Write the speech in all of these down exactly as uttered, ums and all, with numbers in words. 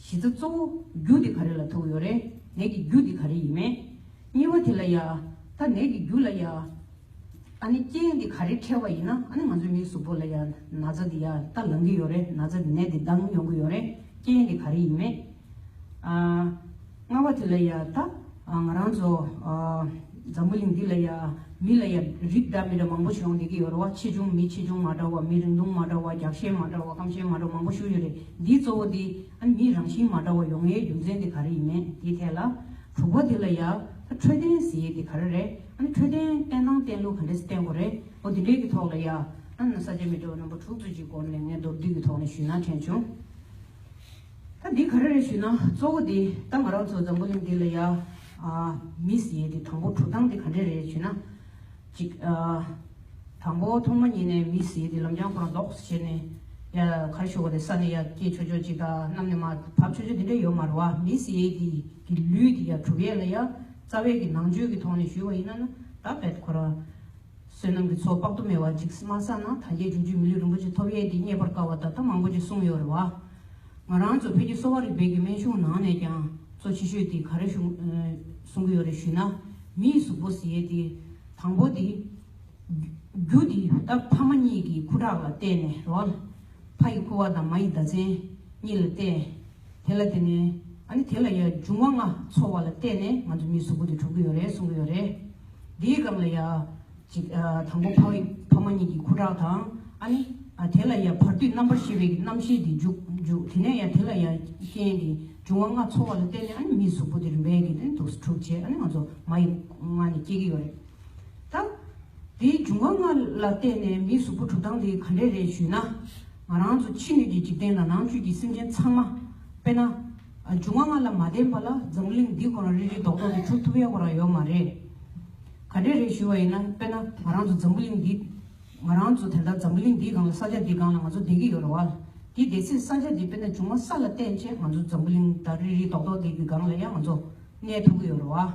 གཞི་རྩ་གཙོ་བོ་རྒྱུ་དེ་ག་རེ་ལ་ཐུག་ཡོད་རེད། ནད་ཀྱི་རྒྱུ་དེ་ག་རེ་ཡིན་མེད། གཉིས་པ་དེ་ལ་ཡ། ད་ནད་ཀྱི་རྒྱུ་ལ་ཡ། ཨ་ནི་རྐྱེན་དེ་ག་རེ་འཕྲད་པ་ཡིན་ན་ཨ་ནི་ང་ཚོའི་མིའི་གཟུགས་པོ་ལ་ཡ་ན་ཚ་དེ་ཡ་ད་ལངས་ཀྱི་ཡོད་རེད། ན་ཚ་དེ་ནད་དེ་ལྡང་ཡོང་གི་ཡོད་རེད། རྐྱེན་དེ་ག་རེ་ཡིན་མེད། ཨ། ལྔ་པ་དེ་ལ་ཡ་ད། ཨ། ང་རང་ཚོ། ཨ། འཛམ་བུ་གླིང་འདི་ལ་ཡ། མི་ལ་ཡ་རིགས་འདྲ་མི་འདྲ་མང་པོ་ཞིག་ཡོང་བསྡད་ཀྱི་ཡོད་རེད་བ། ཆེ་ཆུང་མི་ཆེ་ཆུང་མ་འདྲ་བ། མི་རིང་ཐུང་མ་འདྲ་བ། རྒྱགས་ཤེས་མ་འདྲ་བ། སྐམ་ཤེས་མ་འདྲ་བ་མང་པོ་ཞིག་ཡོད་རེད། འདིའི་གཙོ་བོ་དེ་ཨ་ནི་མིའི་རང་བཞིན་མ་འདྲ་བ་ཡོང་ཡའི་རྒྱུ་མཚན་དེ་ག་རེ་ཡིན་མེད་དེའི་ཐད་ལ། དྲུག་པ་དེ་ལ་ཡ། ད་འཕྲོད་བསྟེན་ཟེར་ཡས་དེ་ག་རེ་རེད། ཨ་ནི་འཕྲོད་བསྟེན་བསྟེན་སྟངས་བསྟེན་ལུགས་ག་འདྲས་བསྟེན་དགོས་རེད། འོ་དེ་འདྲས་ཀྱི་ཐོག་ལ་ཡ། ཨ་ནི་ས་ཆ་མི་འདྲ་བ་རྣམ་པ་དྲུག་ཙམ་ཅིག་སྐོར་ནས་ངས་མདོར་བསྡུས་ཀྱི་ཐོག་ནས་ཞུས་ན་དྲན་བྱུང་། ད་འདི་ག་རེ་རེད་ཞུས་ན་གཙོ་བོ་འདི་ད་ང་རང་ཚོ་འཛམ་བུ་གླིང་འདི་ལ་ཡ། ཨ། མི་ཟེར་ཡས་དེ་དང་པོ་གྲུབ་སྟངས་དེ་ག་འདྲས་རེད་ཞུས་ན། ཅིག་ཨ། དང་པོ་ཐོག་མ་ཉིད་ནས་མི་ཟེར་ཡས་དེ་ལམ་རྐྱང་ཁོ་རང་རྡོག་ཙམ་བྱས་ནས་ཡ་ག་རེ་ཞུ་དགོས་རེད། ས་ནས་ཡ་སྐྱེས་ཆོག་ཆོག་ཅིག་དང་གནམ་ནས་མར་བབས་ཆོག་ཆོག་དེ་འདྲས་ཡོད་མ་རེད་བ། མི་ཟེར་ཡས་དེ་གི་ལུས་དེ་ཡ་གྲུབ་ཡས་ལ་ཡ་རྩ་བའི་གི་ནང་ཆོས་ཀྱི་ཐོག་ནས་ཞུས་པ་ཡིན་ན་ན་ད་བེད་ཁོ་རང་། བསོད་ནམས་ཀྱི་ཚོགས་དཔག་ཏུ་མེད་པ་ཅིག་མ་བསགས་ན་ད་རྒྱས་འབྱུང་འགྱུར་མི་ལུས་རིན་པོ་ཆེ་ཐོབ་ཡས་དེ་རྙེད་པར་དཀའ་བ་དང་ད་མང་པོ་ཅིག་གསུངས་ཡོད་རེད་བ། ང་རང་ཚོ་བོད་ཀྱི་གསོ་བ་རིག་པའི་གི་སྨན་གཞུང་ནང་ནས་ཀྱང་གཙོ་ཆེ་ཤོས་དེ་ག་རེ་གཞུང་གསུང་གི་ཡོད་རེད་ཞུས་ན། མིའི་གཟུགས་པོ་ཟེར་ཡས་དེ་དང་པོ་དེ་རྒྱུ་དེ་ད་ཕ་མ་གཉིས་ཀྱི་ཁུ་ཁྲག་ལ་བརྟེན་ནས་རེད་བ། ཕ་ཡི་ཁུ་བ་དང་མ་ཡི་ཟླ་མཚན་གཉིས་ལ་བརྟེན། དེ་ལ་བརྟེན་ནས་ཨ་ནི་དེ་ལ་ཡ་འབྱུང་བ་ལྔ་ཚོགས་པ་ལ་བརྟེན་ནས་ང་ཚོ་མིའི་གཟུགས་པོ་དེ་གྲུབ་ཀྱི་ཡོད་རེད་གསུང་གི་ཡོད་རེད། དེའི་སྒང་ལ་ཡ། ཅིག་ཨ། དང་པོ་ཕ་ཕ་མ་གཉིས་ཀྱི་ཁུ་ཁྲག་དང་ཨ་ནི། ཨ། དེ་ལ་ཡ་བར་དོའི་རྣམ་པར་ཤེས་པའི་གི་རྣམ་ཤེས་དེ་འཇུག་འཇུག་དེ་ནས་ཡ་དེ་ལ་ཡ་རྐྱེན་གྱི་འབྱུང་བ་ལྔ་ཚོགས་པ་ལ་བརྟེན་ནས་ཨ་ནི་མིའི་གཟུགས་པོ་དེ་རིམ་པས་ཀྱི་དེ་འདུག་སེ་གྲུབ་བྱས་ཨ་ནི་ང་ཚོ་མ་ཡི་མངལ་ནས་སྐྱེ་གི་ཡོད་རེད། ད། དེའི་འབྱུང་བ་ལྔ་ལ་བརྟེན་ནས་མིའི་གཟུགས་པོ་གྲུབ་སྟངས་དེ་ག་འདྲས་རེད་ཞུས་ན། ང་རང་ཚོ་ཕྱི་སྣོད་ཀྱི་འཇིག་རྟེན་དང་ནང་བཅུད་ཀྱི་སེམས་ཅན་ཚང་མ། དཔེར་ན། འབྱུང་བ་ལྔ་ལ་མ་བརྟེན་པ་ལ་འཛམ་བུ་གླིང་འདི་ཁོ་རང་རིལ་རིལ་རྡོག་རྡོག་དེ་གྲུབ་ཐུབ་ཡ་ཁོ་རང་ཡོད་མ་རེད། ག་འདྲས་རེད་ཞུས་པ་ཡིན་ན་དཔེར་ན་ང་རང་ཚོ་འཛམ་བུ་གླིང་འདི། ང་རང་ཚོ་དེ་ལྟར་འཛམ་བུ་གླིང་འདིའི་སྒང་ལ་ས་ཆ་འདིའི་སྒང་ལ་ང་ཚོ་བསྡད་ཀྱི་ཡོད་རེད་བ། འདི་བསྡད་སའི་ས་ཆ་འདི་དཔེར་ན་འབྱུང་བ་ས་ལ་བརྟེན་བྱས་ང་ཚོ་འཛམ་བུ་གླིང་དང་རིལ་རིལ་རྡོག་རྡོག་འདི་གི་སྒང་ལ་ཡང་ང་ཚོ་གནས་ཐུབ་ཀྱི་ཡོད་རེད་བ།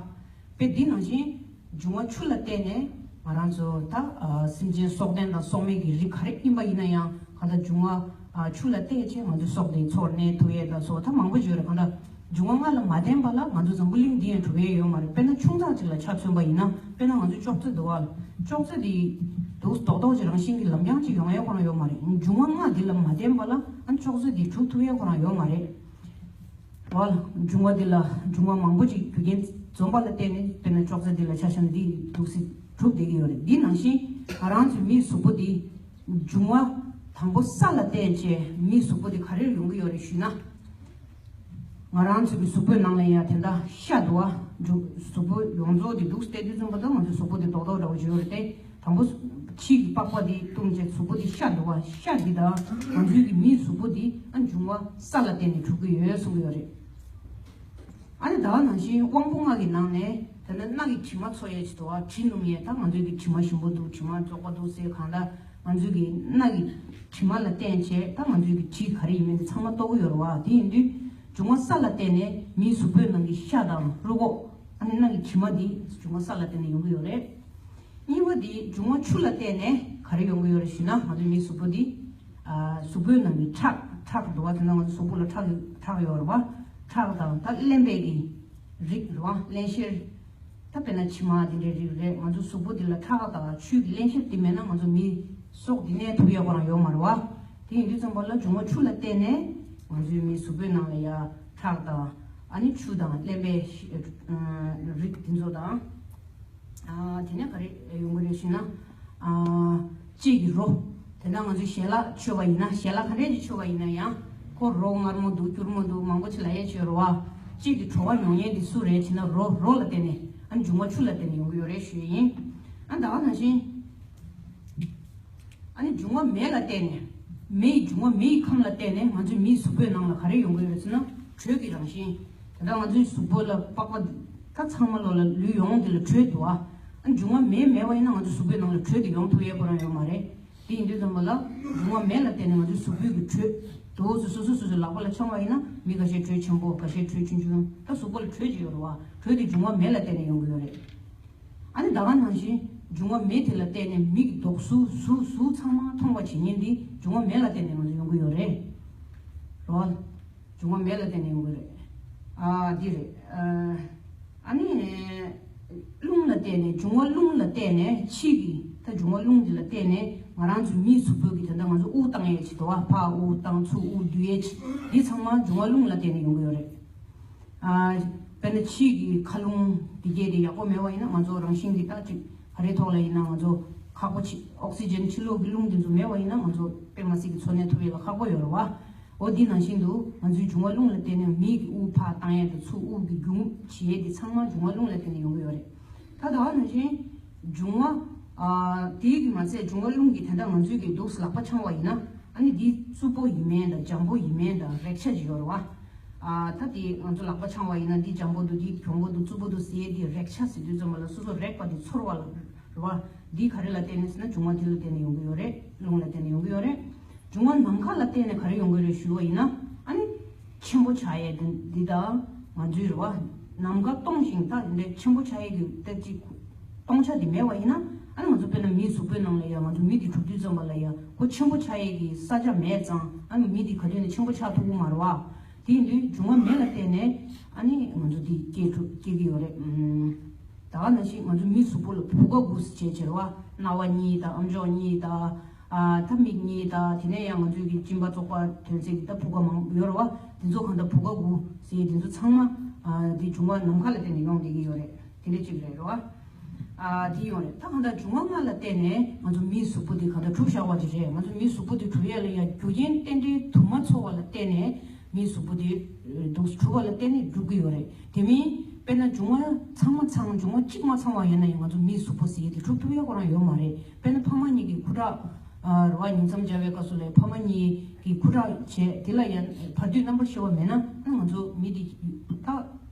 དཔེ་འདི་ནང་བཞིན་འབྱུང་བ་ཆུ་ལ་བརྟེན་ནས་ང་རང་ཚོ་ད་ཨ་སེམས་ཅན་སྲོག་ལྡན་དང་སྲོག་མེད་ཀྱི་རིགས་ག་རེ་ཡིན་པ་ཡིན་ན་ཡང་གང་ལྟར་འབྱུང་བ་ཨ་ཆུ་ལ་བརྟེན་བྱས་ང་ཚོའི་སྲོག་དེ་འཚོ་བར་གནས་ཐུབ་ཡས་དང་སོགས་ད་མང་པོ་ཞིག་ཡོད་རེད། གང་ལྟར་འབྱུང་བ་ལྔ་ལ་མ་བརྟེན་པ་ལ་ང་ཚོ་འཛམ་བུ་གླིང་འདི་ཡང་གྲུབ་ཡས་ཡོད་མ་རེད། དཔེར་ན་ཆུང་ཙག་ཅིག་ལ་ཆ་མཚོན་པ་ཡིན་ན་དཔེར་ན་ང་ཚོའི་ཅོག་ཙེ་འདུག་བ། ཅོག་ཙེ་འདི་འདུག་རྡོག་རྡོག་ཅིག་རང་བཞིན་གྱི་ལམ་རྐྱང་ཅིག་ཡོང་ཡས་ཁོ་རང་ཡོད་མ་རེད། འབྱུང་བ་ལྔ་འདི་ལ་མ་བརྟེན་པ་ལ་ཨ་ཅོག་ཙེ་འདི་གྲུབ་ཐུབ་ཡས་ཁོ་རང་ཡོད་མ་རེད། བ། འབྱུང་བ་འདི་ལ་འབྱུང་བ་མང་པོ་ཅིག་རྒྱུ་རྐྱེན་འཛོམས་པ་ལ་བརྟེན་ནས་དཔེར་ན་ཅོག་ཙེ་འདི་ལ་ཆ་བཞག་ན་འདི་འདུག་སེ་གྲུབ་བསྡད་ཀྱི་ཡོད་རེད། འདི་ནང་བཞིན་ང་རང་ཚོའི་མིའི་གཟུགས་པོ་འདི་འབྱུང་བ་དང་པོ་ས་ལ་བརྟེན་བྱས་མིའི་གཟུགས་པོ་འདི་ག་རེར་ཡོང་གི་ཡོད་རེད་ཞུས་ན། ང་རང་ཚོའི་གི་གཟུགས་པོའི་ནང་ལ་ཡང་དེ་འདྲ་ཤ་འདུག་བ། འཇུ་གཟུགས་པོ་ཡོངས་རྫོགས་འདི་འདུག་སྟེ་དུས་ཙམ་པ་དང་ང་ཚོའི་གཟུགས་པོ་འདི་རྡོག་རྡོག་འདྲ་བོ་ཅིག་ཡོད་རེད་དེ། དང་པོ་ཕྱིའི་གི་པགས་པ་འདི་བཏུམས་བྱས་གཟུགས་པོ་འདི་ཤ་འདུག་བ། ཤ་འདི་དང་ང་ཚོའི་གི་མིའི་གཟུགས་པོ་འདི་ཨ་འབྱུང་བ་ས་ལ་བརྟེན་ནས་གྲུབ་ཀྱི་ཡོད་གསུང་གི་ཡོད་རེད། ཨ་ནི་ད་ག་ནང་བཞིན་དབང་པོ་ལྔ་གི་ནང་ནས་ད་ནི་སྣ་གི་དྲི་མ་ཚོར་ཡས་ཅིག་འདུག་བ། དྲི་སྣོམ་ཡས། ད་ང་ཚོའི་གི་དྲི་མ་ཞིམ་པོ་འདུག་དྲི་མ་བཙོག་པ་འདུག་ཟེར་གང་ལྟར་ང་ཚོའི་གི་སྣ་གི་དྲི་མ་ལ་བརྟེན་བྱས་ད་ང་ཚོའི་གི་དྲི་ག་རེ་ཡིན་མིན་དེ་ཚང་མ་རྟོགས་ཀྱི་ཡོད་རེད་བ། དེ་ཡིན་དུས་འབྱུང་བ་ས་ལ་བརྟེན་ནས་མིའི་གཟུགས་པོའི་ནང་གི་ཤ་དང་རུས་ཁོག་ཨ་ནི་སྣ་གི་དྲི་མ་འདི་འབྱུང་བ་ས་ལ་བརྟེན་ནས་ཡོང་གི་ཡོད་རེད། གཉིས་པ་འདི་འབྱུང་བ་ཆུ་ལ་བརྟེན་ནས་ག་རེ་ཡོང་གི་ཡོད་རེད་ཞུས་ན་ང་ཚོའི་མིའི་གཟུགས་པོ་འདི། ཨ། གཟུགས་པོའི་ནང་གི་ཁྲག་ཁྲག་འདུག་བ། དེ་ནང་ང་ཚོ་གཟུགས་པོ་ལ་ཁྲག་ཁྲག་ཡོད་རེད་བ། ཁྲག་དང་ད་རླན་པའི་གི་རིགས་རེད་བ། རླན་གཤེར། ད་དཔེར་ན་མཆིལ་མ་དེ་འདྲའི་རིགས་རེད། ང་ཚོ་གཟུགས་པོ་འདི་ལ་ཁྲག་དང་ཆུའི་གི་རླན་གཤེར་དེ་མེད་ན་ང་ཚོ་མིའི་སྲོག་འདི་གནས་ཐུབ་ཡ་ཁོ་རང་ཡོད་མ་རེད་བ། དེ་ཡིན་དུས་ཙམ་པ་ལ་འབྱུང་བ་ཆུ་ལ་བརྟེན་ནས་ང་ཚོའི་མིའི་གཟུགས་པོའི་ནང་ལ་ཡ་ཁྲག་དང་ཨ་ནི་ཆུ་དང་རླན་པའི་རིགས་དེ་ཚོ་དང་། ཨ། དེ་ནས་ག་རེ་ཡོང་གི་རེད་ཞུས་ན། ཨ། ལྕེ་གི་རོ། དེ་ན་ང་ཚོས་ཞལ་ལག་མཆོད་པ་ཡིན་ན་ཞལ་ལག་ག་འདྲས་ཅིག་མཆོད་པ་ཡིན་ན་ཡང་ཁོ་རོ་མངར་མོ་འདུག་སྐྱུར་མོ་འདུག་མང་པོ་ཅིག་ལབ་ཡས་ཅིག་ཡོད་རེད་བ། ལྕེ་གི་བྲོ་བ་མྱོང་མཁན་དེ་སུ་རེད་ཅེ་ན་རོ་རོ་ལ་བརྟེན་ནས་ཨ་ནི་འབྱུང་བ་ཆུ་ལ་བརྟེན་ནས་ཡོང་གི་ཡོད་རེད་ཞུ་ཡས་ཡིན། ཨ་ད་ག་ནང་བཞིན། ཨ་ནི་འབྱུང་བ་མེ་ལ་བརྟེན་ནས། མེ་ཡི་འབྱུང་བ་མེ་ཡི་ཁམས་ལ་བརྟེན་ནས་ང་ཚོའི་མིའི་གཟུགས་པོའི་ནང་ལ་ག་རེ་ཡོང་གི་ཡོད་ཟེར་ན་དྲོད་ཀྱི་རང་བཞིན། ད་ལྟ་ང་ཚོའི་གཟུགས་པོ་ལ་པགས་པ་ད་ཚང་མ་ལོ་ལ་ལུས་ཡོངས་འདི་ལ་དྲོད་འདུག་ཨ། ཨ་འབྱུང་བ་མེ་མེད་པ་ཡིན་ན་ང་ཚོའི་གཟུགས་པོའི་ནང་ལ་དྲོད་དེ་ཡོང་ཐུབ་ཡས་ཁོ་རང་ཡོད་མ་རེད། དེ་ཡིན་དུས་ཙམ་པ་ལ་འབྱུང་བ་མེ་ལ་བརྟེན་ནས་ང་ཚོའི་གཟུགས་པོའི་གི་དྲོད་དུ་སོ་སོ་སོ་སོའི་ལག་པ་ལ་འཆང་བ་ཡིན་ན་མི་ཁ་ཤས་དྲོད་ཆེན་པོ་ཁ་ཤས་དྲོད་ཆུང་ཆུང་ད་གཟུགས་པོ་ལ་དྲོད་ཅིག་ཡོད་རེད་བ། དྲོད་དེ་འབྱུང་བ་མེ་ལ་བརྟེན་ནས་ཡོང་གི་ཡོད་རེད། ཨ་ནི་ད་ག་ནང་བཞིན་འབྱུང་བ་མེ་དེ་ལ་བརྟེན་ནས་མིག་མདོག་གཟུགས་གཟུགས་གཟུགས་ཚང་མ་མཐོང་བ་བྱེད་མཁན་དེ་འབྱུང་བ་མེ་ལ་བརྟེན་ནས་ང་ཚོ་ཡོང་གི་ཡོད་རེད། རེད་བ། འབྱུང་བ་མེ་ལ་བརྟེན་ནས་ཡོང་གི་རེད། ཨ་འདི་རེད། ཨ་ནི་རླུང་ལ་བརྟེན་ནས་འབྱུང་བ་རླུང་ལ་བརྟེན་ནས་ཕྱིས་ཀྱི་ད་འབྱུང་བ་རླུང་འདི་ལ་བརྟེན་ནས་ང་རང་ཚོའི་མིའི་གཟུགས་པོ་གི་ད་ལྟ་ང་ཚོ་དབུགས་བཏང་ཡས་ཅིག་འདུག་བ། ཕར་དབུགས་བཏང་ཚུར་དབུགས་སྡུད་ཡས་ཅིག་འདི་ཚང་མ་འབྱུང་བ་རླུང་ལ་བརྟེན་ནས་ཡོང་གི་ཡོད་རེད། ཨ་དཔེར་ན་ཕྱིས་ཀྱི་མཁའ་རླུང་འདི་གས་དེ་ཡག་པོ་མེད་པ་ཡིན་ན་ང་ཚོ་རང་བཞིན་གྱི་ད་ཅིག་ག་རེ་ཐོག་ལ་ཡིན་ན་ང་ཚོ་ཁག་པོ་ཆེ། ཨོག་སི་ཇན་ཕྱི་ལོགས་ཀྱི་རླུང་འདི་ཚོ་མེད་པ་ཡིན་ན་ང་ཚོ་དཔེ་མ་སྲིད་ཀྱི་འཚོ་གནས་ཐུབ་ཡས་ལ་ཁག་པོ་ཡོད་རེད་བ། འོ་འདི་ནང་བཞིན་དུ་ང་ཚོའི་འབྱུང་བ་རླུང་ལ་བརྟེན་ནས་མིའི་གི་དབུགས་ཕར་བཏང་ཡས་དང་ཚུར་དབུགས་ཀྱི་རྒྱུན་བྱེད་ཡས་དེ་ཚང་མ་འབྱུང་བ་རླུང་ལ་བརྟེན་ནས་ཡོང་གི་ཡོད་རེད། ད་ད་ག་ནང་བཞིན་འབྱུང་བ་ཨ་དེའི་གི་མ་ཚད་འབྱུང་བ་རླུང་གི་དེ་འདྲ་ང་ཚོའི་གི་འདུག་ལག་པ་འཆང་བ་ཡིན་ན་ཨ་ནི་འདི་རྩུབ་པོ་ཡིན་མིན་དང་འཇམ་པོ་ཡིན་མིན་དང་རེག་བྱ་ཅིག་ཡོད་རེད་བ། ཨ་ད་དེ་ང་ཚོ་ལག་པ་འཆང་བ་ཡིན་ན་འདི་འཇམ་པོ་འདུག་འདི་གྱོང་པོ་འདུག་རྩུབ་པོ་འདུག་ཟེར་ཡས་དེ་རེག་བྱ་ཟེར་དུས་ཙམ་པ་ལ་སོ་སོ་རེག་པ་དེ་ཚོར་བ་ལ་རེད་བ། འདི་ག་རེ་ལ་བརྟེན་ནས་ཟེར་ན་འབྱུང་བ་འདི་ལ་བརྟེན་ནས་ཡོང་གི་ཡོད་རེད། རླུང་ལ་བརྟེན་ནས་ཡོང་གི་ཡོད་རེད། འབྱུང་བ་ནམ་མཁའ་ལ་བརྟེན་ནས་ག་རེ་ཡོང་གི་རེད་ཞུ་བ་ཡིན་ན་ཨ་ནི་ཆེན་པོ་ཆགས་ཡས་དེ་འདི་དང་ང་ཚོའི་རེད་བ། ནམ་མཁའ་སྟོང་ཞིང་ད་འདི་འདྲའི་ཆེན་པོ་ཆགས་ཡས་ཀྱི་ད་ཅིག་སྟོང་ཆ་དེ་མེད་པ་ཡིན་ན་ཨ་ནི་ང་ཚོ་དཔེར་ན་མིའི་གཟུགས་པོའི་ནང་ལ་ཡང་ང་ཚོ་མི་དེ་གྲུབ་དུས་ཙམ་པ་ལ་ཡང་ཁོ་ཆེན་པོ་ཆགས་ཡས་ཀྱི་ས་ཆ་མེད་ཙང་ཨ་ནི་མི་དེ་ག་དུས་ནས་ཆེན་པོ་ཆགས་ཐུབ་ཀྱི་མ་རེད་བ། དེ་ཡིན་དུས་འབྱུང་བ་མེ་ལ་བརྟེན་ནས་ཨ་ནི་ང་ཚོ་འདི་སྐྱེ་ཐུབ་སྐྱེ་གི་ཡོད་རེད། ཨུམ། ད་ག་ནང་བཞིན་ང་ཚོ་མིའི་གཟུགས་པོ་ལ་བུ་ག་དགུ་ཟེར་བྱས་བྱས་རེད་བ། རྣ་བ་གཉིས་དང་ཨམ་ཅོག་གཉིས་དང་། ཨ་ད་མིག་གཉིས་དང་དེ་ནས་ཡང་ང་ཚོའི་གི་གཅིན་པ་བཙོག་པ་ཐོན་སའི་གི་ད་བུ་ག་མང་པོ་ཡོད་རེད་བ། དེ་ཚོ་གང་ལྟར་བུ་ག་དགུ་ཟེར་དེ་ཚོ་ཚང་མ་ཨ་དེ་འབྱུང་བ་ནམ་མཁའ་ལ་བརྟེན་ནས་ཡོང་བསྡད་ཀྱི་ཡོད་རེད། དེ་འདྲ་ཅིག་རེད་རེད་བ། ཨ་དེ་ཡོང་རེད། ད་གང་ལྟར་འབྱུང་བ་ལྔ་ལ་བརྟེན་ནས་ང་ཚོ་མིའི་གཟུགས་པོ་དེ་གང་ལྟར་གྲུབ་བཞག་པ་ཅིག་རེད། ང་ཚོ་མིའི་གཟུགས་པོ་དེ་གྲུབ་ཡས་ལ་ཡང་རྒྱུ་རྐྱེན་རྟེན་འབྲེལ་དུ་མ་ཚོར་བ་ལ་བརྟེན་ནས་མིའི་གཟུགས་པོ་དེ་འདུག་གྲུབ་པ་ལ་བརྟེན་ནས་འགྲུབ་ཀྱི་ཡོད་རེད། དེ་མིན་དཔེར་ན་འབྱུང་བ་ཚང་མ་ཚང་འབྱུང་བ་གཅིག་མ་ཚང་བ་ཡིན་ན་ཡང་ང་ཚོ་མིའི་གཟུགས་པོ་ཟེར་ཡས་དེ་གྲུབ་ཐུབ་ཡས་ཁོ་རང་ཡོད་མ་རེད། དཔེར་ན་ཕ་མ་གཉིས་ཀྱི་ཁུ་ཁྲག་ཨ་རེད་བ། ཉིང་མཚམས་སྦྱར་བའི་སྐབས་སུ་ལ་ཕ་མ་གཉིས་ཀྱི་ཁུ་ཁྲག་བྱས་དེ་ལ་ཡང་བར་དུས་རྣམ་པར་ཤེས་པ་མེད་ན་ཨ་ང་ཚོ་མི་དེ་ད་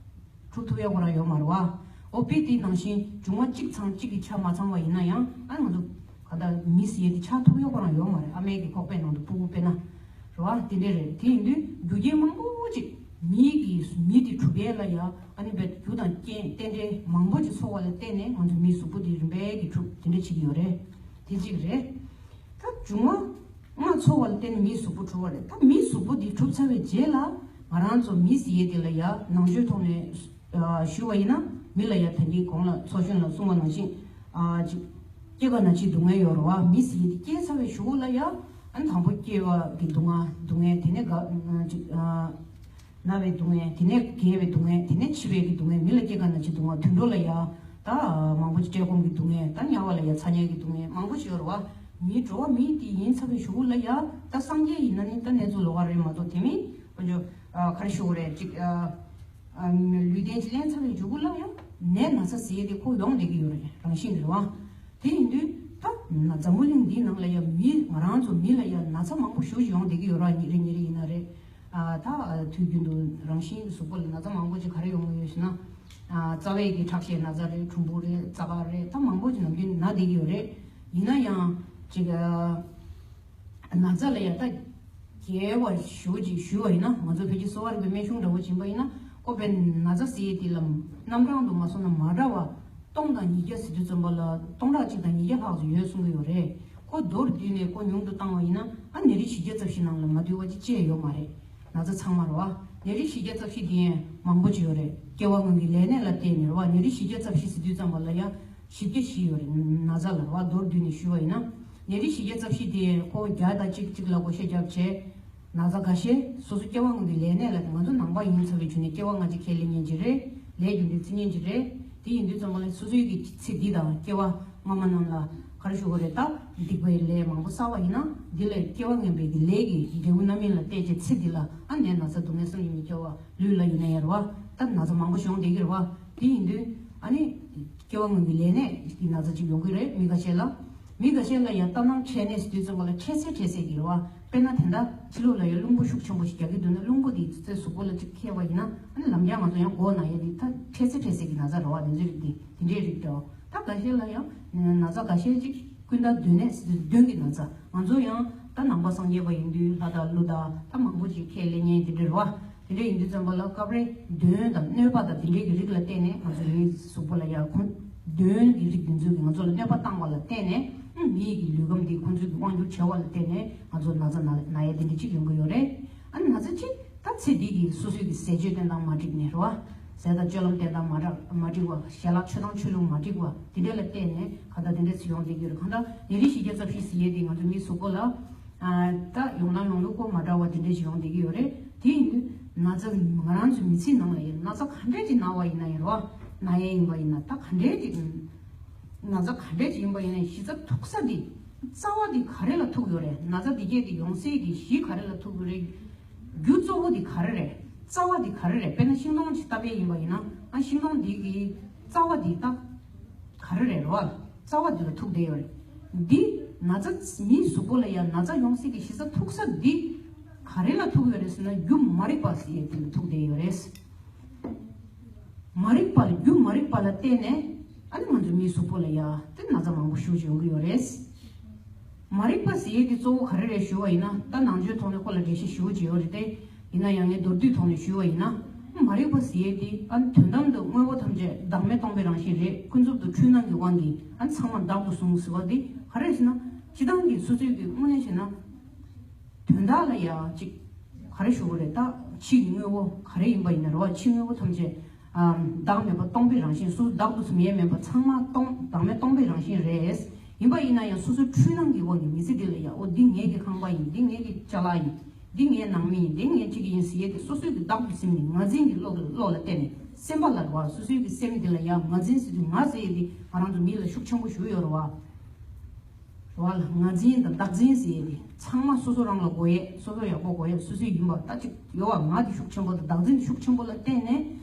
གྲུབ་ཐུབ་ཡས་ཁོ་རང་ཡོད་མ་རེད་བ། འོ་དཔེ་དེ་ནང་བཞིན་འབྱུང་བ་གཅིག་ཚང་གཅིག་གི་ཆ་མ་ཚང་བ་ཡིན་ན་ཡང་ཨ་ང་ཚོ་ག་ད་མི་ཟེར་ཡས་དེ་ཆགས་ཐུབ་ཡས་ཁོ་རང་ཡོད་མ་རེད། ཨ་མའི་གི་ཁོག་པའི་ནང་དུ་ཕྲུ་གུ་དཔེར་ན་རེད་བ། དེ་འདྲས་རེད། དེ་ཡིན་དུས་རྒྱུ་རྐྱེན་མང་པོ་ཅིག་མིའི་གི་མི་དེ་གྲུབ་ཡས་ལ་ཡ་ཨ་ནི་བས་རྒྱུ་དང་རྐྱེན་རྟེན་འབྲེལ་མང་པོ་ཅིག་ཚོགས་པ་ལ་བརྟེན་ནས་ང་ཚོ་མིའི་གཟུགས་པོ་དེ་རིམ་པས་ཀྱི་གྲུབ་དེ་འདྲ་བྱེད་ཀྱི་ཡོད་རེད། དེ་གཅིག་རེད། ད་འབྱུང་བ་ལྔ་ཚོགས་པ་ལ་བརྟེན་ནས་མིའི་གཟུགས་པོ་གྲུབ་པ་རེད། ད་མིའི་གཟུགས་པོ་དེ་གྲུབ་ཚར་བའི་རྗེས་ལ་ང་རང་ཚོ་མི་ཟེར་ཡས་དེ་ལ་ཡ་ནང་ཆོས་ཐོག་ནས་ཨ་ཞུ་བ་ཡིན་ན་མི་ལ་ཡ་ད་གིན་གོང་ལ་ཚོགས་གཞོན་ལ་གསུངས་པ་ནང་བཞིན་ཨ་ཅིག་སྐྱེ་རྒ་ན་འཆིའི་སྡུག་བསྔལ་ཡོད་རེད་བ། མི་ཟེར་ཡས་དེ་སྐྱེས་ཚར་བའི་གཞུག་གུ་ལ་ཡ་ཨ་ནི་དང་པོ་སྐྱེ་བ་གི་སྡུག་བསྔལ་སྡུག་བསྔལ་དེ་ནས་རྒ་ཅིག་ཨ་ན་བའི་སྡུག་བསྔལ། དེ་ནས་རྒས་པའི་སྡུག་བསྔལ། དེ་ནས་འཆི་བའི་གི་སྡུག་བསྔལ། མི་ལ་སྐྱེ་རྒ་ན་འཆིའི་སྡུག་བསྔལ། དུད་འགྲོ་ལ་ཡ་ད་མང་པོ་ཅིག་བཀྲེས་སྐོམ་གི་སྡུག་བསྔལ། ད་དམྱལ་བ་ལ་ཡ་ཚ་དམྱལ་གི་སྡུག་བསྔལ་མང་པོ་ཞིག་ཡོད་རེད་བ། མི་འགྲོ་བ་མི་དེ་ཡིན་ཚར་བའི་གཞུག་གུ་ལ་ཡ་ད་སངས་རྒྱས་ཡིན་ན་ནི་ད་གནས་ཚུལ་ལོགས་ཀ་རེད་མ་གཏོགས། དེ་མིན་དཀོན་མཆོག་ག་རེ་ཞུ་དགོས་རེད། ཅིག་ལུས་རྟེན་ཅིག་ལེན་ཚར་བའི་གཞུག་གུ་ལ་ཡ་ནད་ན་ཚ་ཟེར་ཡས་དེ་ཁོ་ཡོང་བསྡད་ཀྱི་ཡོད་རེད། རང་བཞིན་རེད་བ། དེ་ཡིན་དུས་ད་འཛམ་བུ་གླིང་འདིའི་ནང་ལ་ཡ་མི་ང་རང་ཚོ་མི་ལ་ཡ་ན་ཚ་མང་པོ་ཞེ་པོ་ཅིག་ཡོང་བསྡད་ཀྱི་ཡོད་རེད། ཉིན་རེ་ཉིན་རེ་ཡིན་ན་རེད། ཨ་ད་དུས་རྒྱུན་དུ་རང་བཞིན་གཟུགས་པོ་ལ་ན་ཚ་མང་པོ་ཅིག་ག་རེ་ཡོང་གི་ཡོད་ཟེར་ན། ཨ་རྩ་བའི་གི་ཁྲག་ཤེད་ན་ཚ་རེད། གྲུམ་བུ་རེད། རྩ་ཁ་རེད། ད་མང་པོ་ཅིག་ནམ་རྒྱུན་ན་བསྡད་ཀྱི་ཡོད་རེད། ཡིན་ན་ཡང་ཅིག་ཨ་ན་ཚ་ལ་ཡ་ད་རྒྱས་པ་ཞེ་པོ་ཅིག་ཞུས་པ་ཡིན་ན་ང་ཚོ་བོད་ཀྱི་གསོ་བ་རིག་པའི་སྨན་གཞུང་འདྲ་བོ་ཡིན་པ་ཡིན་ན་ཁོ་བོད་ན་ཚ་ཟེར་ཡས་དེ་ལ་རྣམ་གྲངས་དུ་མ་སོང་ན་མ་འདྲ་བ་སྟོང་དང་ཉིས་བརྒྱ་ཟེར་དུས་ཙམ་པ་ལ་སྟོང་ཕྲག་གཅིག་དང་ཉིས་བརྒྱ་ལྷག་ཙམ་ཡོད་གསུང་གི་ཡོད་རེད། ཁོ་མདོར་བསྡུས་ནས་ཁོ་ཉུང་དུ་བཏང་བ་ཡིན་ན་ཨ་ནད་རིགས་བཞི་བརྒྱ་རྩ་བཞི་ནང་ལ་མ་འདུས་པ་ཅིག་ཅི་ཡང་ཡོད་མ་རེད། ན་ཚ་ཚང་མ་རེད་བ། ནད་རིགས་བཞི་བརྒྱ་རྩ་བཞི་དེ་ཡང་མང་པོ་ཅིག་ཡོད་རེད། སྐྱེ་བ་སྔོན་གྱི་ལས་གནས་ལ་བརྟེན་ནས་རེད་བ། ནད་རིགས་བཞི་བརྒྱ་རྩ་བཞི་ཟེར་དུས་ཙམ་པ་ལ་ཡ་བཞི་བརྒྱ་བཞི་ཡོད་རེད། ན་ཚ་ལ་རེད་བ། མདོར་བསྡུས་ནས་ཞུས་པ་ཡིན་ན་ནད་རིགས་བཞི་བརྒྱ་རྩ་བཞི་དེ་ཁོ་བརྒྱ་དང་གཅིག་གཅིག་ལ་བགོ་བཤའ་བརྒྱབ་བྱས། ན་ཚ་འགའ་ཤས་སོ་སོ་སྐྱེ་བ་སྔོན་གྱི་ལས་གནས་ལ་ང་ཚོ་ནང་པ་ཡིན་ཚར་བའི་རྒྱུ་ནས་སྐྱེ་བ་སྔ་ཕྱི་ཁས་ལེན་མཁན་ཅིག་རེད། ལས་རྒྱུ་འབྲས་བརྩི་མཁན་ཅིག་རེད། དེ་ཡིན་དུས་ཙམ་པ་ལ་སོ་སོའི་གི་ཚེ་འདི་དང་སྐྱེ་བ་སྔ་མ་རྣམས་ལ་ག་རེ་ཞུ་དགོས་རེད། ད་སྡིག་པའི་ལས་མང་པོ་བསགས་པ་ཡིན་ན་འདི་ལ་སྐྱེ་བ་སྔོན་པའི་གི་ལས་ཀྱི་འབྲས་བུ་རྣམ་སྨིན་ལ་བལྟས་བྱས་ཚེ་འདི་ལ་ཨ་ནི་ན་ཚ་སྡུག་བསྔལ་བསམ་གྱིས་མི་ཁྱབ་པ་ལུས་ལ་ཡོད་ན་ཡང་རེད་བ། ད་ན་ཚ་མང་པོ་ཞིག་ཡོང་བསྡད་ཀྱི་རེད་བ། དེ་ཡིན་དུས་ཨ་ནི་སྐྱེ་བ་སྔོན་གྱི་ལས་གནས་ཀྱི་ན་ཚ་ཅིག་ཡོང་གི་རེད། མི་འགའ་ཤས་ལ། མི་འགའ་ཤས་ལ་ཡང་ལྟ་སྣང་འཕྲལ་སྣེ་ཟེར་དུས་ཙམ་པ་ལ་འཕྲལ་སེལ་འཕྲལ་སེལ་གྱི་རེད་བ། དཔེར་ན་དེ་འདྲ་ཕྱི་ལོགས་ལ་ཡང་རླུང་བུ་ཤུགས་ཆེན་པོ་ཞིག་རྒྱག་གི་འདུག་ན་རླུང་བུ་དེ་ཚོའི་གཟུགས་པོ་ལ་ཅིག་ཁེལ་བ་ཡིན་ན་ཨ་ནི་ལམ་རྒྱག་ང་ཚོ་ཡང་མགོ་ན་ཡས་དེ་ད་འཕྲལ་སེལ་འཕྲལ་སེལ་གྱི་ན་ཚ་རེད་བ། དེ་ཚོའི་རིགས་དེ་དེ་འདྲའི་རིགས་རེད་བ། ད་འགའ་ཤས་ལ་ཡང་ན་ཚ་འགའ་ཤས་ཅིག་ཀུན་ད་གདོན་ནད་ཟེར་དུས་གདོན་གྱི་ན་ཚ། ང་ཚོ་ཡང་ད་ནང་པ་སངས་རྒྱས་པ་ཡིན་དུས་ལྷ་དང་ཀླུ་དང་ད་མང་པོ་ཅིག་ཁས་ལེན་མཁན་དེ་འདྲ་རེད་བ། དེ་འདྲ་ཡིན་དུས་ཙམ་པ་ལ་སྐབས་རེ་གདོན་དང་གནོད་པ་དང་དེ་འདྲའི་གི་རིགས་ལ་བརྟེན་ནས་ང་ཚོ་མིའི་གཟུགས་པོ་ལ་ཡང་ཁོང་གདོན་གྱི་རིགས་དེ་ཚོས་ང་ཚོ་ལ་གནོད་པ་བཏང་བ་ལ་བརྟེན་ནས་མིའི་གི་ལུས་ཁམས་དེ་ཁོང་ཚོའི་གི་དབང་སྒྱུར་བྱས་པ་ལ་བརྟེན་ནས་ང་ཚོ་ན་ཚ་ན་ན་ཡས་དེ་འདྲ་ཅིག་ཡོང་གི་ཡོད་རེད། ཨ་ནི་ན་ཚ་ཅིག་ ད་ཚེ་འདི་གི་སོ་སོའི་གི་ཟས་སྤྱོད་བསྟེན་སྟངས་མ་འགྲིག་ནས་རེད་བ། ཟས་དང་སྤྱོད་ལམ་བསྟེན་སྟངས་མ་འགྲིག་མ་འགྲིག་པ། ཞལ་ལག་མཆོད་སྟངས་ཆོས་ལུགས་མ་འགྲིག་པ། དེ་འདྲ་ལ་བརྟེན་ནས་གང་ལྟར་དེ་འདྲ་ཞིག་ཡོང་བསྡད་ཀྱི་ཡོད་རེད། གང་ལྟར་ཉིན་རེ་བཞི་བརྒྱ་རྩ་བཞི་ཟེར་ཡས་དེ་ང་ཚོ་མིའི་གཟུགས་པོ་ལ་ཨ་ད་ཡོང་ལམ་ཡོང་ལུགས་ཀོ་མ་འདྲ་བ་དེ་འདྲ་ཞིག་ཡོང་བསྡད་ཀྱི་ཡོད་རེད། དེ་ཡིན་དུས་ན་ཚ་ང་རང་ཚོའི་མི་ཚེའི་ནང་ལ་ཡིན་ན་ཚ་ག་འདྲས་ཅིག་ན་བ་ཡིན་ན་ཡིན་རོ། ན་ཡས་ཡིན་པ་ཡིན་ན་ད་ག་འདྲས་ཅིག་ན་ཚ་ག་འདྲས་ཅིག་ཡིན་པ་ཡིན་ན་གཞི་རྩ་ཐུག་ས་དེ་རྩ་བ་དེ་ག་རེ་ལ་ཐུག་ཡོད་རེད། ན་ཚ་དེ་གས་དེ་ཡོང་སའི་གི་གཞི་ག་རེ་ལ་ཐུག་ཡོད་རེད། རྒྱུ་གཙོ་བོ་དེ་ག་རེ་རེད། རྩ་བ་དེ་ག་རེ་རེད། དཔེར་ན་ཤིང་སྡོང་ཅིག་བཏབ་པ་ཡིན་པ་ཡིན་ན་ཨ་ཤིང་སྡོང་དེ་གི་རྩ་བ་དེ་ད་ག་རེ་རེད་རོ། རྩ་བ་དེ་ལ་ཐུག་བསྡད་ཡོད་རེད། འདི་ན་ཚ་མིའི་གཟུགས་པོ་ལ་ཡང་ན་ཚ་ཡོང་སྲིད་ཀྱི་གཞི་རྩ་ཐུག་ས་འདི་ག་རེ་ལ་ཐུག་ཡོད་རེད་ཟེར་ན་རྒྱུ་མ་རིག་པ་ཟེར་ཡས་དེ་ལ་ཐུག་བསྡད་ཡོད་རེད། མ་རིག་པ་ལ་རྒྱུ་མ་རིག་པ་ལ་བརྟེན་ནས་ཨ་ནི་ང་ཚོ་མིའི་གཟུགས་པོ་ལ་ཡང་དེ་ན་ཚ་མང་པོ་ཞེ་པོ་ཅིག་ཡོང་གི་ཡོད་རེད། མ་རིག་པ་ཟེར་ཡས་དེ་གཙོ་བོ་ག་རེ་རེད་ཞུ་བ་ཡིན་ན་ད་ནང་ཆོས་ཐོག་ནས་ཁོ་ལ་འགྲེལ་བཤད་ཞེ་པོ་ཅིག་ཡོད་རེད་དེ། ཡིན་ན་ཡང་ངས་མདོར་བསྡུས་ཐོག་ནས་ཞུས་པ་ཡིན་ན། མ་རིག་པ་ཟེར་ཡས་དེ་ཨ་ནི་དོན་དམ་དུ་དངོས་པོ་ཐམས་ཅད་བདག་མེད་སྟོང་པའི་རང་བཞིན་རེད། ཀུན་རྫོབ་ཏུ་འཁྲུལ་སྣང་གི་དབང་གིས་ཨ་ནི་ཚང་མ་བདག་ཏུ་བཟུང་ཟེར་བ་དེ་ག་རེ་ཟེར་ན། སྤྱིར་བཏང་གི་སོ་སོའི་གི་དངོས་གནས་བྱས་ན། དོན་དག་ལ་ཡ་ཅིག་ག་རེ་ཞུ་དགོས་རེད། ད་ཕྱི་གི་དངོས་པོ་ག་རེ་ཡིན་པ་ཡིན་ན་རེད་བ། ཕྱི་དངོས་པོ་ཐམས་ཅད་ཨ་བདག་མེད་པ་སྟོང་པའི་རང་བཞིན། སོ་སོ་བདག་ཏུ་བཟུང་ཡས་མེད་པ་ཚང་མ་སྟོང་བདག་མེད་སྟོང་པའི་རང་བཞིན་རེད། ཡིན་པ་ཡིན་ན་ཡང་སོ་སོའི་འཁྲུལ་སྣང་གི་དབང་གིས་མི་ཚེ་འདི་ལ་ཡ་ཨོ་འདི་ངའི་གི་ཁང་པ་ཡིན། འདི་ངའི་གི་ཅ་ལག་ཡིན། འདི་ངའི་ནང་མི་ཡིན། འདི་ངའི་ཅིག་ཡིན་ཟེར་ཡས་དེ་སོ་སོའི་གི་བདག་ཏུ་ཟིན་ནས་ང་འཛིན་གྱི་བློ་བློ་ལ་བརྟེན་ནས་སེམས་པ་ལ་རེད་བ། སོ་སོའི་གི་སེམས་འདི་ལ་ཡ་ང་འཛིན་ཟེར་དུས་ང་ཟེར་ཡས་དེ་ང་རང་ཚོ་མི་ལ་ཤུགས་ཆེན་པོ་ཞུ་ཡོད་རེད་བ། རེད་བ་ལ། ང་འཛིན་དང་བདག་འཛིན་ཟེར་ཡས་དེ་ཚང་མ་སོ་སོ་རང་ལ་དགོས་ཡས། སོ་སོ་ཡག་པོ་དགོས་ཡས། སོ་སོའི་ཡིན་པ་ད་ཅིག་ཡོད་བ། ང་དེ་ཤུགས་ཆེན་པོ་དང་བདག་འཛིན་དེ་ཤུགས་ཆེན་པོ་ལ་བརྟེན་ནས་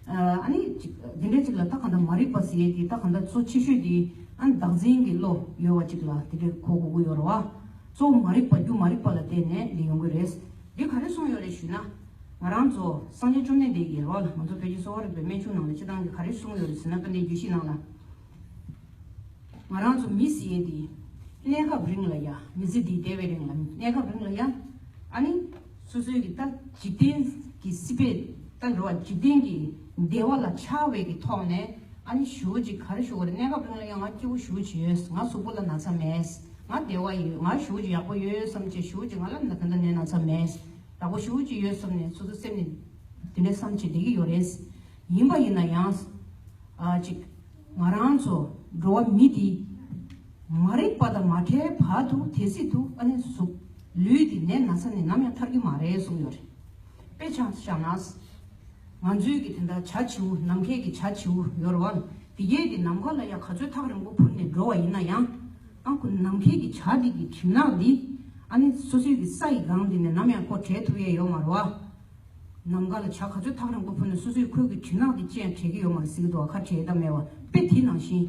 ཨ་ནི་ཅིག་འདི་འདྲའི་ཅིག་ལ་ད་གང་ལྟར་མ་རིག་པ་ཟེར་ཡས་དེ་ད་གང་ལྟར་གཙོ་ཆེ་ཤོས་དེ་ཨ་ནི་བདག་འཛིན་གྱི་བློ་ཡོད་བ་ཅིག་ལ་དེ་འདྲའི་གོ་དགོས་ཀྱི་ཡོད་རེད་བ། གཙོ་བོ་མ་རིག་པ། རྒྱུ་མ་རིག་པ་ལ་བརྟེན་ནས་འདི་ཡོང་གི་རེད། འདི་ག་རེ་གསུངས་ཡོད་རེད་ཞུས་ན། ང་རང་ཚོ་སངས་རྒྱས་བཅོམ་ལྡན་འདས་ཀྱིས་རེད་བ་ལ། ང་ཚོ་བོད་ཀྱི་གསོ་བ་རིག་པའི་སྨན་གཞུང་ནང་ལ་སྤྱིར་བཏང་གི་ག་རེ་གསུངས་ཡོད་རེད་ཟེར་ན། དཔལ་ལྡན་རྒྱུད་བཞི་ནང་ལ། ང་རང་ཚོ་མི་ཟེར་ཡས་དེ་གནས་སྐབས་རིང་ལ་ཡ། མི་ཚེ་འདིའི་འདས་པའི་རིང་ལ་གནས་སྐབས་རིང་ལ་ཡ། ཨ་ནི་སོ་སོའི་གི་ད་འཇིག་རྟེན་གྱི་སྲིད་པའི་ད་འགྲོ་བ་འཇིག་རྟེན་གྱི་བདེ་བ་ལ་ཆགས་པའི་གི་ཐོག་ནས་ཨ་ནི་ཞེ་པོ་ཅིག་ག་རེ་ཞུ་དགོས་རེད། གནས་སྐབས་རིང་ལ་ཡ་ང་སྐྱིད་པོ་ཞེ་པོ་ཅིག་ཡོད། ང་གཟུགས་པོ་ལ་ན་ཚ་མེད། ང་བདེ་བ་ཡོད། ང་ཞེ་པོ་ཅིག་ཡག་པོ་ཡོད་བསམ་བྱས། ཞེ་པོ་ཅིག་ང་ལ་ད་ལྟ་ནད་ན་ཚ་མེད། ཡག་པོ་ཞེ་པོ་ཅིག་ཡོད་བསམ་ནས་སོ་སོ་སེམས་ནས་དེ་འདྲ་བསམ་བྱས་བསྡད་ཀྱི་ཡོད་རེད། ཡིན་པ་ཡིན་ན་ཡང་། ཨ་ཅིག་ང་རང་ཚོ་འགྲོ་བ་མི་དེ་མ་རིག་པ་དང་མ་བྲལ་བར་དུ་དེ་སྲིད་དུ་ཨ་ནི་གཟུགས་ལུས་དེ་ནད་ན་ཚ་ནས་ནམ་ཡང་ཐར་གྱི་མ་རེད་གསུངས་ཡོད་རེད། དཔེ་ཆ་བཞག་ན། ང་ཚོའི་གི་དེ་འདྲ་བྱ་བྱིའུ། ནམ་མཁའི་གི་བྱ་བྱིའུ་ཡོད་རེད་བ། དེ་གས་དེ་ནམ་མཁའ་ལ་ཡ་ག་ཚོད་ཐག་རིང་པོ་འཕུར་ནས་འགྲོ་བ་ཡིན་ན་ཡང་། ཨ་ཁུ་ནམ་མཁའི་གི་བྱ་དེ་གི་གྲིབ་ནག་འདི་ཨ་ནི་སོ་སོའི་གི་ས་ཡི་སྒང་འདི་ནས་ནམ་ཡང་ཁོ་བྲལ་ཐུབ་ཡས་ཡོད་མ་རེད་བ། ནམ་མཁའ་ལ་བྱ་ག་ཚོད་ཐག་རིང་པོ་འཕུར་ནས་སོ་སོའི་ཁོའི་གི་གྲིབ་ནག་དེ་ཅན་བྲལ་གི་ཡོད་མ་རེད་ཟེར་གི་འདུག་བ། ཁ་བྲལ་ཡ་ད་མེད་བ། དཔེ་དེ་ནང་བཞིན།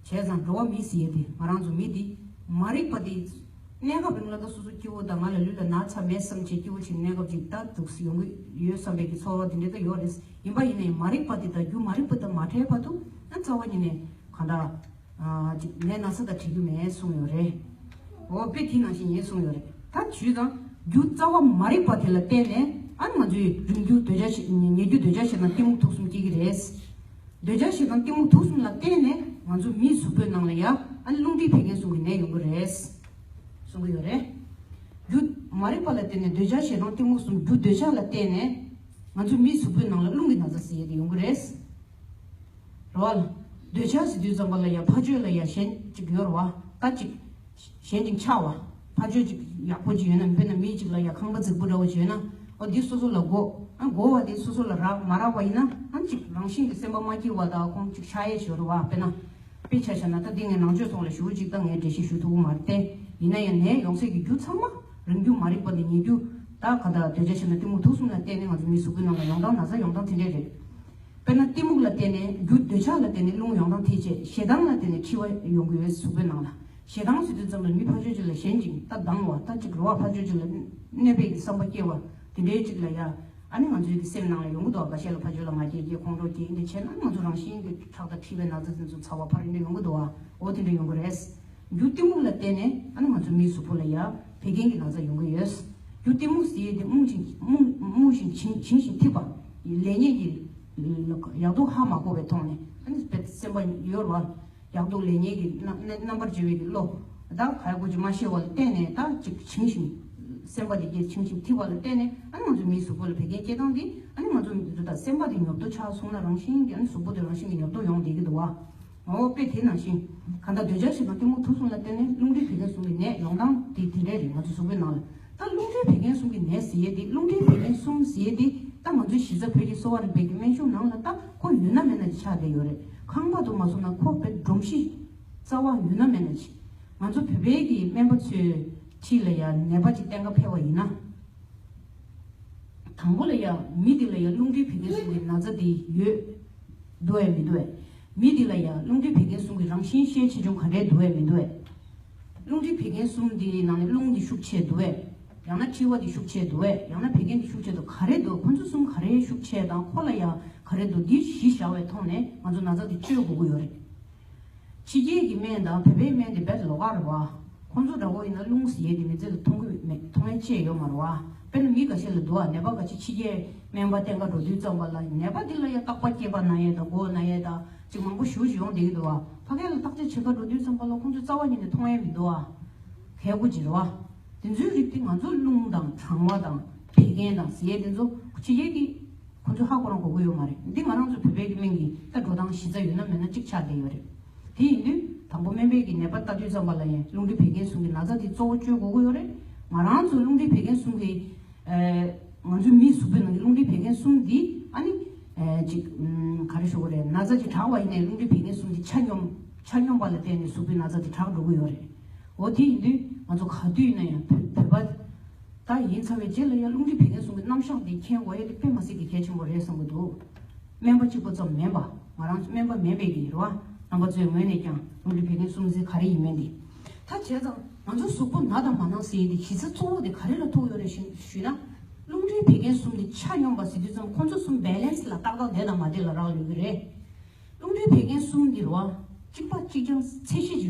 བྱས་ཙང་འགྲོ་བ་མི་ཟེར་ཡས་དེ་ང་རང་ཚོ་མི་དེ་མ་རིག་པ་དེ། གནས་སྐབས་རིང་ལ་ད་སོ་སོ་སྐྱིད་པོ་དང་ང་ལ་ལུས་ལ་ན་ཚ་མེད་བསམ་བྱས་སྐྱིད་པོ་བྱས་གནས་སྐབས་ཅིག་ད་འདུག་སེ་ཡོང་གི་ཡོད་བསམ་པའི་གི་ཚོར་བ་དེ་འདྲ་ད་ཡོད་རེད། ཡིན་པ་ཡིན་ནའི་མ་རིག་པ་དེ་དང་རྒྱུ་མ་རིག་པ་དང་མ་བྲལ་བར་དུ་ན་རྩ་བ་ཉིད་ནས་གང་ལྟར། ཨ་ཅིག་ནད་ན་ཚ་དང་བྲལ་རྒྱུ་མེད་གསུངས་ཡོད་རེད། འོ་དཔེ་དེ་ནང་བཞིན་ཡིན་གསུངས་ཡོད་རེད། ད་བྱས་ཙང་རྒྱུ་རྩ་བ་མ་རིག་པ་དེ་ལ་བརྟེན་ནས་ཨ་ནི་ང་ཚོའི་རིང་རྒྱུ་འདོད་ཆགས་ཞེ། ཉེ་རྒྱུ་འདོད་ཆགས་ཞེ་སྡང་གཏི་མུག་དུག་གསུམ་སྐྱེ་གི་རེད། འདོད་ཆགས་ཞེ་སྡང་གཏི་མུག་དུག་གསུམ་ལ་བརྟེན་ནས་ང་ཚོ་མིའི་གཟུགས་པོའི་ནང་ལ་ཡ་ཨ་ནི་རླུང་མཁྲིས་བད་ཀན་གསུམ་གྱི་ནད་ཡོང་གི་རེད་གསུང་གི་ཡོད་རེད། རྒྱུ་མ་རིག་པ་ལ་བརྟེན་ནས་འདོད་ཆགས་ཞེ་སྡང་གཏི་མུག་གསུམ། རྒྱུ་འདོད་ཆགས་ལ་བརྟེན་ནས་ང་ཚོ་མིའི་གཟུགས་པོའི་ནང་ལ་རླུང་གི་ན་ཚ་ཟེར་ཡས་དེ་ཡོང་གི་རེད། རེད་བ། འདོད་ཆགས་ཟེར་དུས་ཙམ་པ་ལ་ཡ་ཕ་ཆོས་ལ་ཡ་ཞེན་ཅིག་ཡོད་རེད་བ། ད་ཅིག་ཞེན་ཅིང་ཆགས་པ། ཕ་ཆོས་ཅིག་ཡག་པོ་ཅིག་ཡོད་ན། དཔེར་ན་མི་ཅིག་ལ་ཡ་ཁང་པ་རྫིག་པོ་འདྲ་བོ་ཅིག་ཡོད་ན། ཨོ་འདི་སོ་སོ་ལ་དགོས། ཨ་དགོས་པ་དེ་སོ་སོ་ལ་རག་མ་རག་པ་ཡིན་ན། ཨ་ཅིག་རང་བཞིན་གྱི་སེམས་པ་མ་སྐྱིད་པ་དང་ཁོང་ཅིག་ཆགས་ཡས་ཅིག་ཡོད་རེད་བ། དཔེར་ན། དཔེ་ཆ་བཞག་ན་ད་འདི་ངས་ནང་ཆོས་ཐོག་ལ་ཞེ་པོ་ཅིག་ད་ངས་འགྲེལ་བཤད་ཞུ་ཐུབ་ཀྱི་མ་རེད་དེ། ཡིན་ན་ཡང་ནད་ཡོང་སའི་གི་རྒྱུ་ཚང་མ་རིང་རྒྱུ་མ་རིག་པ་ནས་ཉེ་རྒྱུ། ད་ག་ད་འདོད་ཆགས་ཞེ་སྡང་གཏི་མུག་དུག་གསུམ་ལ་བརྟེན་ནས་ང་ཚོ་མིའི་གཟུགས་པོའི་ནང་ལ་ཡོང་སྟངས་ན་ཚ་ཡོང་སྟངས་དེ་འདྲས་རེད། དཔེར་ན་གཏི་མུག་ལ་བརྟེན་ནས་རྒྱུ། འདོད་ཆགས་ལ་བརྟེན་ནས་རླུང་ཡོང་སྟངས་དེ་བྱས། ཞེ་སྡང་ལ་བརྟེན་ནས་འཁྲི་བ་ཡོང་གི་ཡོད་གཟུགས་པོའི་ནང་ལ། ཞེ་སྡང་ཟེར་དུས་ཙམ་ལ་མི་ཕར་ཕྱོགས་ཅིག་ལ་ཞེན་ཅིང་ད་སྡང་བ། ད་ཅིག་རེད་བ། ཕར་ཕྱོགས་ཅིག་ལ་གནོད་པའི་བསམ་པ་སྐྱེ་བ། དེ་འདྲའི་ཅིག་ལ་ཡ། ཨ་ནི་ང་ཚོའི་གི་སེམས་ནང་ལ་ཡོང་གི་འདུག་བ། འགའ་ཤས་ལ་ཕར་ཕྱོགས་ལ་ང་རྒྱལ་སྐྱེ། ཁོང་ཁྲོ་སྐྱེ། འདི་བྱས་ན་ང་ཚོ་རང་བཞིན་གྱི་ཁྲག་དང་མཁྲིས་པའི་ན་ཚ་དེ་ཚོ་ཚ་བ་ཕར་འདྲ་ཡོང་གི་འདུག་བ། འོ་དེ་འདྲ་ཡོང་གི་རེད། རྒྱུ་གཏི་མུག་ལ་བརྟེན་ནས་ཨ་ནི་ང་ཚོ་མིའི་གཟུགས་པོ་ལ་ཡ་བད་ཀན་གྱི་ན་ཚ་ཡོང་གི་ཡོད། རྒྱུ་གཏི་མུག་ཟེར་ཡས་དེ་རྨུགས་ཤིང་རྨུགས་རྨུགས་ཤིང་བྱིང་བྱིང་ཞིང་འཐིབས་པ། ལེགས་ཉེས་ཀྱི་ཡག་སྡུག་ཧ་མ་གོ་བའི་ཐོག་ནས་ཨ་ནི་སེམས་པ་ཡོད་རེད་བ། ཡག་སྡུག་ལེགས་ཉེས་ཀྱི་རྣམ་རྣམ་པར་འབྱེད་པའི་གི་བློ། ད་ག་ཡག་པོ་ཅིག་མ་ཤེས་པ་ལ་བརྟེན་ནས་ད་ཅིག་བྱིང་ཞིང་ སེམས་པ་དེ་སྐྱེ་ཆིང་ཆིང་ཐིབས་པ་ལ་བརྟེན་ནས། ཨ་ནི་ང་ཚོའི་མིའི་གཟུགས་པོ་ལ་བད་ཀན་སྐྱེ་སྟངས་དེ། ཨ་ནི་ང་ཚོ་མི་ཚོ་དང་སེམས་པ་དེ་ཉོབ་ཏོ་ཆགས་སོང་ན་རང་བཞིན་གྱིས། ཨ་ནི་གཟུགས་པོ་དེ་རང་བཞིན་གྱིས་ཉོབ་ཏོ་ཡོང་བསྡད་ཀྱི་འདུག་བ། འོ་དཔེ་དེ་ནང་བཞིན་གང་ལྟར་འདོད་ཆགས་ཞེ་སྡང་གཏི་མུག་མཐོ་གསུམ་ལ་བརྟེན་ནས་རླུང་མཁྲིས་བད་ཀན་གསུམ་གྱི་ནད་ཡོང་སྟངས་དེ་དེ་འདྲས་རེད། ང་ཚོ་གཟུགས་པོའི་ནང་ལ། ད་རླུང་མཁྲིས་བད་ཀན་གསུམ་གྱི་ནད་ཟེར་ཡས་དེ། རླུང་མཁྲིས་བད་ཀན་གསུམ་ཟེར་ཡས་དེ་ད་ང་ཚོའི་གཞི་རྩ་བོད་ཀྱི་གསོ་བ་རིག་པའི་གི་སྨན་གཞུང་ནང་ལ་ད་ཁོ་ཡོད་ན་མེད་ན་ཅིག་ཆགས་བསྡད་ཡོད་རེད། ཁང་པ་དུ་མ་སོང་ན་ཁོ་བའི་སྒྲོམ་གཞི་རྩ་བ་ཡོད་ན་མེད་ན་ཅིག་ང་ཚོ་བོད་པའི་གི་སྨན་པ་ཚོའི་འཁྲིས་ལ་ཡང་ནད་པ་ཅིག་གཏན་འཁེལ་ཕེབས་པ་ཡིན་ན། དང་པོ་ལ་ཡང་མི་དེ་ལ་ཡང་རླུང་མཁྲིས་བད་ཀན་གསུམ་གྱི་ན་ཚ་དེ་ཡོད། འདུག་ཨེ་མི་འདུག་ཨེ། མི་དེ་ལ་ཡང་རླུང་མཁྲིས་བད་ཀན་གསུམ་གྱི་རང་བཞིན་ཤས་ཆེ་ཆུང་ག་འདྲས་འདུག་ཨེ་མི་འདུག་ཨེ། རླུང་མཁྲིས་བད་ཀན་གསུམ་དེའི་ནང་ནས་རླུང་དེ་ཤུགས་ཆེ་འདུག་ཨེ། ཡང་ན་མཁྲིས་པ་དེ་ཤུགས་ཆེ་འདུག་ཨེ། ཡང་ན་བད་ཀན་དེ་ཤུགས་ཆེ་འདུག་ག་རེ་འདུག་ཁོ་ཚོ་གསུམ་ག་རེ་ཤུགས་ཆེ་དང་། ཁོ་ལ་ཡང་ག་རེ་འདུག་འདི་གཞི་བཞག་པའི་ཐོག་ནས་ང་ཚོ་ན་ཚ་དེ་བཅོས་དགོས་ཀྱི་ཡོད་རེད། ཕྱི་རྒྱལ་གྱི་སྨན་དང་བོད་པའི་སྨན་དེ་རྦད་ལོགས་ཀ་རེད་བ། ཁོང་ཚོ་འདྲ་བོ་ཡིན་ན་རླུང་ཟེར་ཡས་དེ་མི་ཚེ་ལ་མཐོང་གི་མེད། མཐོང་ཡས་ཅི་ཡང་ཡོད་མ་རེད་བ། དཔེར་ན་མི་འགའ་ཤས་ལ་འདུག་བ། ནད་པ་འགའ་ཤས་ཕྱི་རྒྱལ་སྨན་པ་བསྟེན་ག་འགྲོ་དུས་ཙམ་པ་ལ་ནད་པ་འདི་ལ་ཡང་རྟག་པར་སྐེད་པ་ན་ཡས་དང་མགོ་ན་ཡས་དང་ཅིག་མང་པོ་ཞེ་པོ་ཅིག་ཡོང་བསྡད་ཀྱི་འདུག་བ། ཕ་གི་ལ་བརྟག་དཔྱད་བྱེད་ག་འགྲོ་དུས་ཙམ་པ་ལ་ཁོང་ཚོ་རྩ་བ་ཉིད་ནས་མཐོང་ཡས་མི་འདུག་བ། གལ་དགོས་ཅིག་རེད་བ། དེ་ཚོའི་རིགས་དེ་ང་ཚོ་རླུང་དང་གྲང་བ་དང་བད་ཀན་དང་ཟེར་ཡས་དེ་ཚོ་ཕྱི་རྒྱལ་གྱི་ཁོ་ཚོས་ཧ་གོ་རང་གོ་གི་ཡོད་མ་རེད། འདི་ང་རང་ཚོ་བོད་པའི་གི་སྨན་གྱི་ད་འགྲོ་སྟངས་གཞི་རྩ་ཡོད་ན་མེད་ན་གཅིག་ཆགས་བསྡད་ཡོད་རེད། དེ་ཡིན་དུས་དང་པོ་སྨན་པའི་གི་ནད་པ་ལྟ་དུས་ཙམ་པ་ལ་ཡང་རླུང་མཁྲིས་བད་ཀན་གསུམ་གྱི་ན་ཚ་དེ་གཙོ་བོ་བཅོས་དགོས་ཀྱི་ཡོད་རེད། ང་རང་ཚོ་རླུང་མཁྲིས་བད་ཀན་གསུམ་གྱི་ཨ་ང་ཚོའི་མིའི་གཟུགས་པོའི་ནང་གི་རླུང་མཁྲིས་བད་ཀན་གསུམ་འདི་ཨ་ནི་ཨ་ཅིག་ཨམ་ག་རེ་ཞུ་དགོས་རེད། ན་ཚ་ཅིག་དྲག་པ་ཡིན་ནའི་རླུང་མཁྲིས་བད་ཀན་གསུམ་འདི་ཆ་སྙོམས་ཆ་སྙོམས་པ་ལ་བརྟེན་ནས་གཟུགས་པོའི་ན་ཚ་དེ་དྲག་འགྲོ་གི་ཡོད་རེད། འོ་དེ་ཡིན་དུས་ང་ཚོ་ག་དུས་ཡིན་ན་ཡང་བོད་བོད་པ་ད་ཡིན་ཚར་བའི་རྗེས་ལ་ཡང་རླུང་མཁྲིས་བད་ཀན་གསུམ་གྱི་རྣམ་གཞག་འདི་མཁྱེན་དགོས་ཡས་དེ་དཔེ་མ་སྲིད་ཀྱི་གལ་ཆེན་པོ་རེད་བསམ་གྱི་འདུག་སྨན་པ་གཅིག་པོ་ཙམ་མིན་པ། ང་རང་ཚོ་སྨན་པ་མིན་པའི་གི་རེད་བ། རྣམ་པ་ཚོའི་ངོས་ནས་ཀྱང་རླུང་མཁྲིས་བད་ཀན་གསུམ་ཟེར་ག་རེ་ཡིན་མིན་འདི། ད་བྱས་ཙང་ང་ཚོ་གཟུགས་པོ་ན་དང་མ་ན་ཟེར་ཡས་འདི་གཞི་རྩ་གཙོ་བོ་དེ་ག་རེ་ལ་ཐུག་ཡོད་རེད་ཞུ་ཞུས་ན། རླུང་མཁྲིས་བད་ཀན་གསུམ་དེ་ཆ་སྙོམས་པ་ཟེར་དུས་ཙམ་ཁོང་ཚོ་གསུམ་བེ་ལན་སི་ལ་ཏག་ཏག་བསྡད་དང་མ་བསྡད་ལ་རག་ལས་ཀྱི་རེད། རླུང་མཁྲིས་བད་ཀན་གསུམ་འདི་རེད་བ། གཅིག་པ་གཅིག་རྐྱང་ཚད་གཞི་ཅིག་ཡོད།